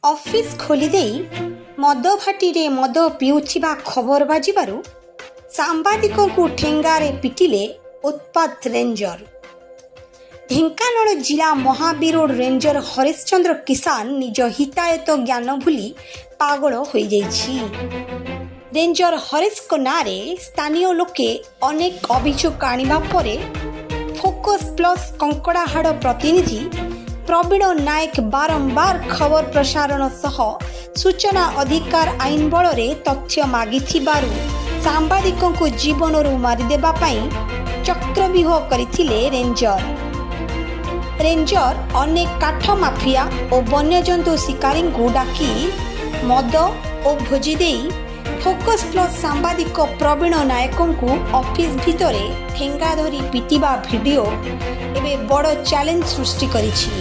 Office ଖୋଲିଦେଇ ମଦ ଭାଟିରେ ମଦ ପିଉଥିବା ଖବର ବାଜିବାରୁ ସାମ୍ବାଦିକଙ୍କୁ ଠେଙ୍ଗାରେ ପିଟିଲେ ଉତ୍ପାତ ରେଞ୍ଜର। ଢେଙ୍କାନାଳ ଜିଲ୍ଲା ମହାବୀର ରେଞ୍ଜର ହରିଶ୍ଚନ୍ଦ୍ର କିଷାନ ନିଜ ହିତାୟତ ଜ୍ଞାନ ଭୁଲି ପାଗଳ ହୋଇଯାଇଛି। ରେଞ୍ଜର ହରେଶଙ୍କ ନାଁରେ ସ୍ଥାନୀୟ ଲୋକେ ଅନେକ ଅଭିଯୋଗ ଆଣିବା ପରେ ଫୋକସ୍ ପ୍ଲସ୍ କଙ୍କଡ଼ାହାଡ଼ ପ୍ରତିନିଧି ପ୍ରବୀଣ ନାୟକ ବାରମ୍ବାର ଖବର ପ୍ରସାରଣ ସହ ସୂଚନା ଅଧିକାର ଆଇନ ବଳରେ ତଥ୍ୟ ମାଗିଥିବାରୁ ସାମ୍ବାଦିକଙ୍କୁ ଜୀବନରୁ ମାରିଦେବା ପାଇଁ ଚକ୍ରବ୍ୟୁହ କରିଥିଲେ ରେଞ୍ଜର। ରେଞ୍ଜର ଅନେକ କାଠ ମାଫିଆ ଓ ବନ୍ୟଜନ୍ତୁ ଶିକାରୀଙ୍କୁ ଡାକି ମଦ ଓ ଭୋଜି ଦେଇ ଫୋକସ୍ ପ୍ଲସ୍ ସାମ୍ବାଦିକ ପ୍ରବୀଣ ନାୟକଙ୍କୁ ଅଫିସ ଭିତରେ ଠେଙ୍ଗା ଧରି ପିଟିବା ଭିଡିଓ ଏବେ ବଡ଼ ଚ୍ୟାଲେଞ୍ଜ ସୃଷ୍ଟି କରିଛି।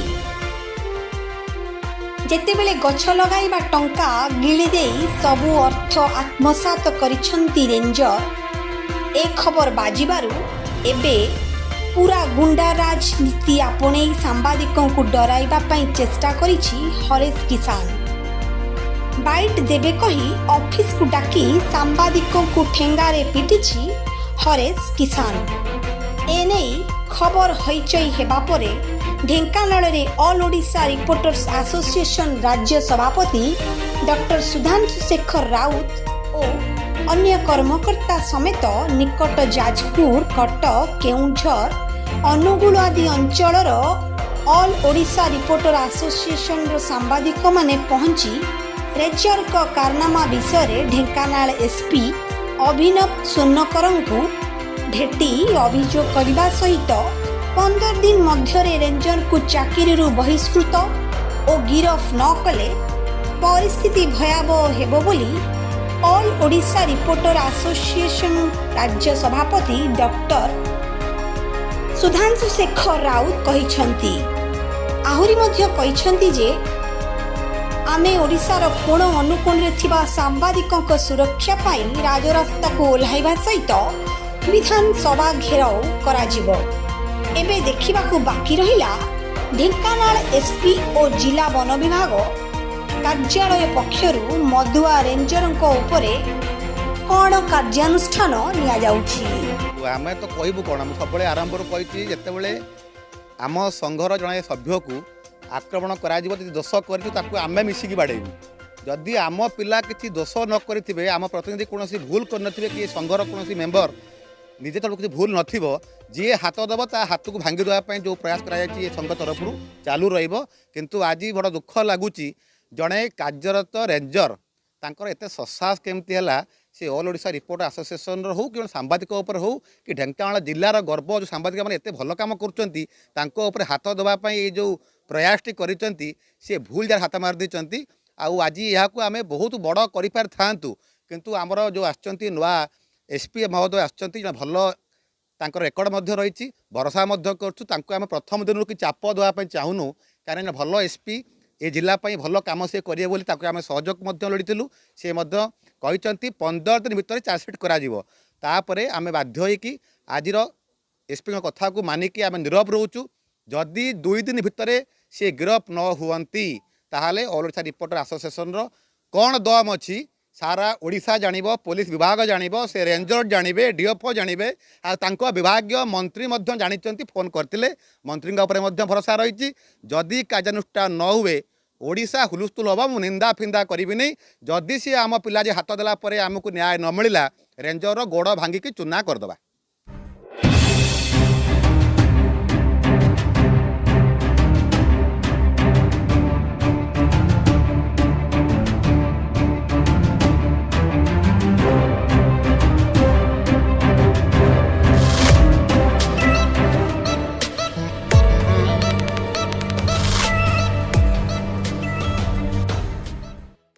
ଯେତେବେଳେ ଗଛ ଲଗାଇବା ଟଙ୍କା ଗିଳି ଦେଇ ସବୁ ଅର୍ଥ ଆତ୍ମସାତ କରିଛନ୍ତି ରେଞ୍ଜର, ଏ ଖବର ବାଜିବାରୁ ଏବେ ପୁରା ଗୁଣ୍ଡାରାଜ ନୀତି ଆପଣେଇ ସାମ୍ବାଦିକଙ୍କୁ ଡରାଇବା ପାଇଁ ଚେଷ୍ଟା କରିଛି ହରେଶ କିଷାନ। ବାଇଟ୍ ଦେବେ କହି ଅଫିସକୁ ଡାକି ସାମ୍ବାଦିକଙ୍କୁ ଠେଙ୍ଗାରେ ପିଟିଛି ହରେଶ କିଷାନ। ଏନେଇ ଖବର ହଇଚଇ ହେବା ପରେ ଢେଙ୍କାନାଳରେ ଅଲ୍ ଓଡ଼ିଶା ରିପୋର୍ଟର୍ସ ଆସୋସିଏସନ ରାଜ୍ୟ ସଭାପତି ଡକ୍ଟର ସୁଧାଂଶୁ ଶେଖର ରାଉତ ଓ ଅନ୍ୟ କର୍ମକର୍ତ୍ତା ସମେତ ନିକଟ ଯାଜପୁର, କଟକ, କେଉଁଝର, ଅନୁଗୁଳ ଆଦି ଅଞ୍ଚଳର ଅଲ୍ ଓଡ଼ିଶା ରିପୋର୍ଟର ଆସୋସିଏସନର ସାମ୍ବାଦିକମାନେ ପହଞ୍ଚି ରେଞ୍ଜରଙ୍କ କାରନାମା ବିଷୟରେ ଢେଙ୍କାନାଳ ଏସ୍ପି ଅଭିନବ ସ୍ୱର୍ଣ୍ଣକରଙ୍କୁ ଭେଟି ଅଭିଯୋଗ କରିବା ସହିତ 15 ଦିନ ମଧ୍ୟରେ ରେଞ୍ଜରଙ୍କୁ ଚାକିରିରୁ ବହିଷ୍କୃତ ଓ ଗିରଫ ନ କଲେ ପରିସ୍ଥିତି ଭୟାବହ ହେବ ବୋଲି ଅଲ୍ ଓଡ଼ିଶା ରିପୋର୍ଟର ଆସୋସିଏସନ ରାଜ୍ୟ ସଭାପତି ଡକ୍ଟର ସୁଧାଂଶୁ ଶେଖର ରାଉତ କହିଛନ୍ତି। ଆହୁରି ମଧ୍ୟ କହିଛନ୍ତି ଯେ ଆମେ ଓଡ଼ିଶାର କୋଣ ଅନୁକୋଣରେ ଥିବା ସାମ୍ବାଦିକଙ୍କ ସୁରକ୍ଷା ପାଇଁ ରାଜରାସ୍ତାକୁ ଓହ୍ଲାଇବା ସହିତ ବିଧାନସଭା ଘେରାଉ କରାଯିବ। ଏବେ ଦେଖିବାକୁ ବାକି ରହିଲା, ଢେଙ୍କାନାଳ ଏସ୍ପି ଓ ଜିଲ୍ଲା ବନ ବିଭାଗ କାର୍ଯ୍ୟାଳୟ ପକ୍ଷରୁ ମଦୁଆ ରେଞ୍ଜରଙ୍କ ଉପରେ କ'ଣ କାର୍ଯ୍ୟାନୁଷ୍ଠାନ ନିଆଯାଉଛି। ଆମେ ତ କହିବୁ କ'ଣ? ମୁଁ ସବୁବେଳେ ଆରମ୍ଭରୁ କହିଛି, ଯେତେବେଳେ ଆମ ସଂଘର ଜଣେ ସଭ୍ୟକୁ ଆକ୍ରମଣ କରାଯିବ, ଯଦି ଦୋଷ କରିଛୁ ତାକୁ ଆମେ ମିଶିକି ବାଡ଼େଇବୁ। ଯଦି ଆମ ପିଲା କିଛି ଦୋଷ ନ କରିଥିବେ, ଆମ ପ୍ରତିନିଧି କୌଣସି ଭୁଲ କରିନଥିବେ କି ସଂଘର କୌଣସି ମେମ୍ବର ନିଜେ ତରଫରୁ କିଛି ଭୁଲ ନଥିବ, ଯିଏ ହାତ ଦେବ ତା ହାତକୁ ଭାଙ୍ଗି ଦେବା ପାଇଁ ଯେଉଁ ପ୍ରୟାସ କରାଯାଇଛି ଏ ସଂଘ ତରଫରୁ ଚାଲୁ ରହିବ। କିନ୍ତୁ ଆଜି ବଡ଼ ଦୁଃଖ ଲାଗୁଛି, ଜଣେ କାର୍ଯ୍ୟରତ ରେଞ୍ଜର ତାଙ୍କର ଏତେ ସତ୍ସାହସ କେମିତି ହେଲା? ସେ ଅଲ୍ ଓଡ଼ିଶା ରିପୋର୍ଟ ଆସୋସିଏସନର ହେଉ କି ସାମ୍ବାଦିକ ଉପରେ ହେଉ କି ଢେଙ୍କାନାଳ ଜିଲ୍ଲାର ଗର୍ବ ଯେଉଁ ସାମ୍ବାଦିକମାନେ ଏତେ ଭଲ କାମ କରୁଛନ୍ତି, ତାଙ୍କ ଉପରେ ହାତ ଦେବା ପାଇଁ ଏଇ ଯେଉଁ ପ୍ରୟାସଟି କରିଛନ୍ତି, ସେ ଭୁଲ ଜାଗାରେ ହାତ ମାରି ଦେଇଛନ୍ତି। ଆଉ ଆଜି ଏହାକୁ ଆମେ ବହୁତ ବଡ଼ କରିପାରିଥାନ୍ତୁ, କିନ୍ତୁ ଆମର ଯେଉଁ ଆସିଛନ୍ତି ନୂଆ ଏସ୍ ପି ମହୋଦୟ ଆସିଛନ୍ତି, ଜଣେ ଭଲ ତାଙ୍କର ରେକର୍ଡ଼ ମଧ୍ୟ ରହିଛି, ଭରସା ମଧ୍ୟ କରୁଛୁ ତାଙ୍କୁ। ଆମେ ପ୍ରଥମ ଦିନରୁ କି ଚାପ ଦେବା ପାଇଁ ଚାହୁଁନୁ, କାରଣ ଭଲ ଏସ୍ ପି, ଏ ଜିଲ୍ଲା ପାଇଁ ଭଲ କାମ ସେ କରିବେ ବୋଲି ତାକୁ ଆମେ ସହଯୋଗ ମଧ୍ୟ ଲୋଡ଼ିଥିଲୁ। ସେ ମଧ୍ୟ କହିଛନ୍ତି 15 ଦିନ ଭିତରେ ଚାର୍ଜସିଟ୍ କରାଯିବ। ତାପରେ ଆମେ ବାଧ୍ୟ ହୋଇକି ଆଜିର ଏସ୍ପିଙ୍କ କଥାକୁ ମାନିକି ଆମେ ନିରବ ରହୁଛୁ। ଯଦି 2 ଦିନ ଭିତରେ ସେ ଗିରଫ ନ ହୁଅନ୍ତି, ତାହେଲେ ଅଲ୍ ଓଡ଼ିଶା ରିପୋର୍ଟର ଆସୋସିଏସନର କ'ଣ ଦମ ଅଛି ସାରା ଓଡ଼ିଶା ଜାଣିବ, ପୋଲିସ ବିଭାଗ ଜାଣିବ, ସେ ରେଞ୍ଜର ଜାଣିବେ, ଡିଏଫ୍ଓ ଜାଣିବେ ଆଉ ତାଙ୍କ ବିଭାଗୀୟ ମନ୍ତ୍ରୀ ମଧ୍ୟ ଜାଣିଛନ୍ତି, ଫୋନ୍ କରିଥିଲେ। ମନ୍ତ୍ରୀଙ୍କ ଉପରେ ମଧ୍ୟ ଭରସା ରହିଛି। ଯଦି କାର୍ଯ୍ୟାନୁଷ୍ଠାନ ନ ହୁଏ, ଓଡ଼ିଶା ହୁଲୁସ୍ତୁଲ ହେବ। ମୁଁ ନିନ୍ଦା ଫିନ୍ଦା କରିବିନି। ଯଦି ସିଏ ଆମ ପିଲା ଯେ ହାତ ଦେଲା ପରେ ଆମକୁ ନ୍ୟାୟ ନ ମିଳିଲା, ରେଞ୍ଜରର ଗୋଡ଼ ଭାଙ୍ଗିକି ଚୁନା କରିଦେବା।